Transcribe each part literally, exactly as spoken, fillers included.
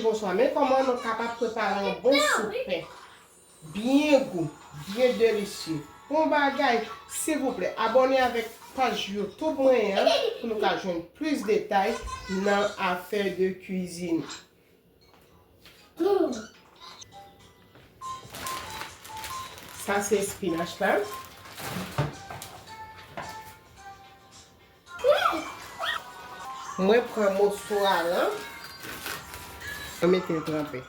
Bonswa, men kòman nou kapab prepare yon bon soup pen. Byen gou, byen delisye. Bon bagay, silvouplè, abòne avèk paj YouTube mwen an pou nou ka jwenn plis detay nan afè de kwizin. Sa se espinach la. Mwen pran moso a la, mwen mete l tranpe.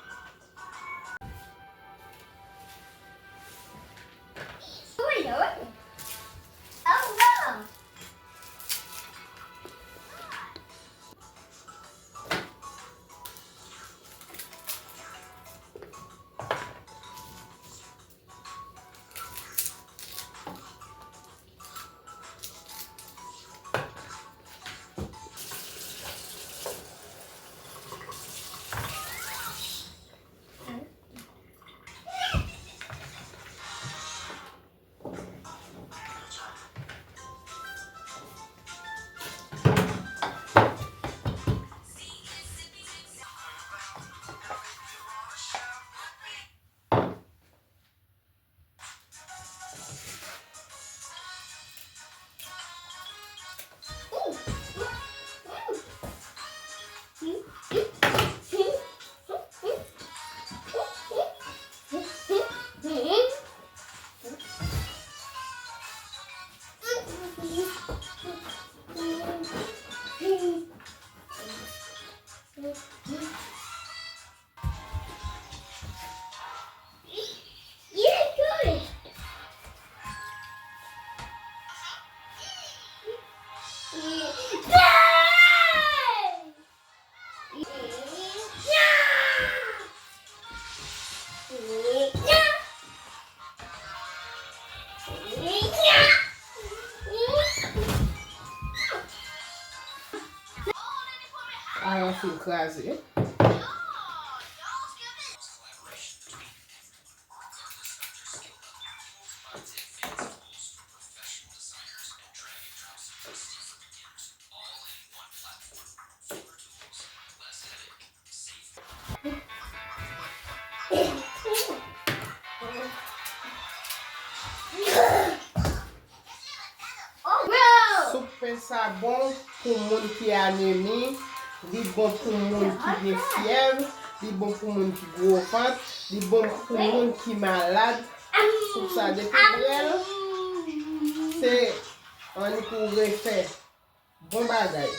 Ayon fin kraze. Soup pen sa bon pou moun ki anemi, li bon pou moun ki gen fyèv, li bon pou moun ki gwo vant, li bon pou moun ki malad. Soup sa depi w bwè l, se annik ou refè. Bon bagay.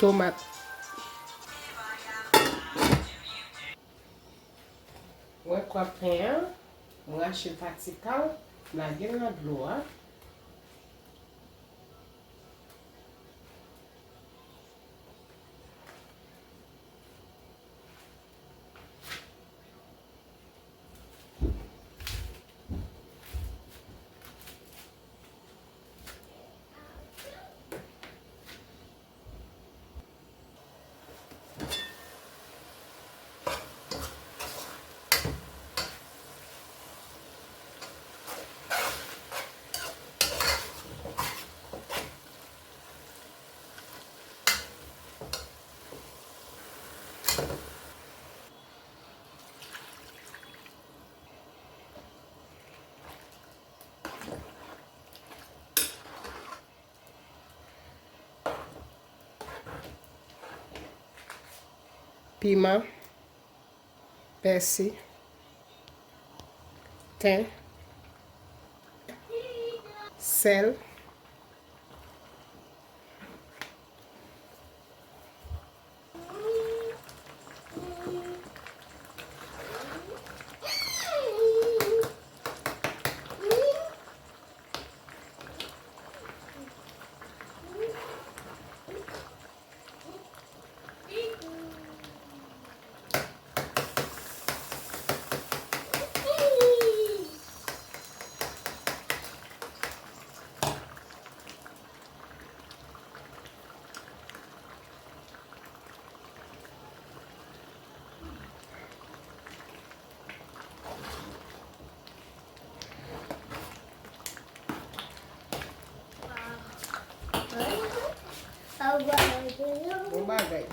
Tomat. Mwen pran pen an, mwen rache l pa ti kal, m lage l nan dlo a. Piman, pèsi, ten, sèl. Bon bagay.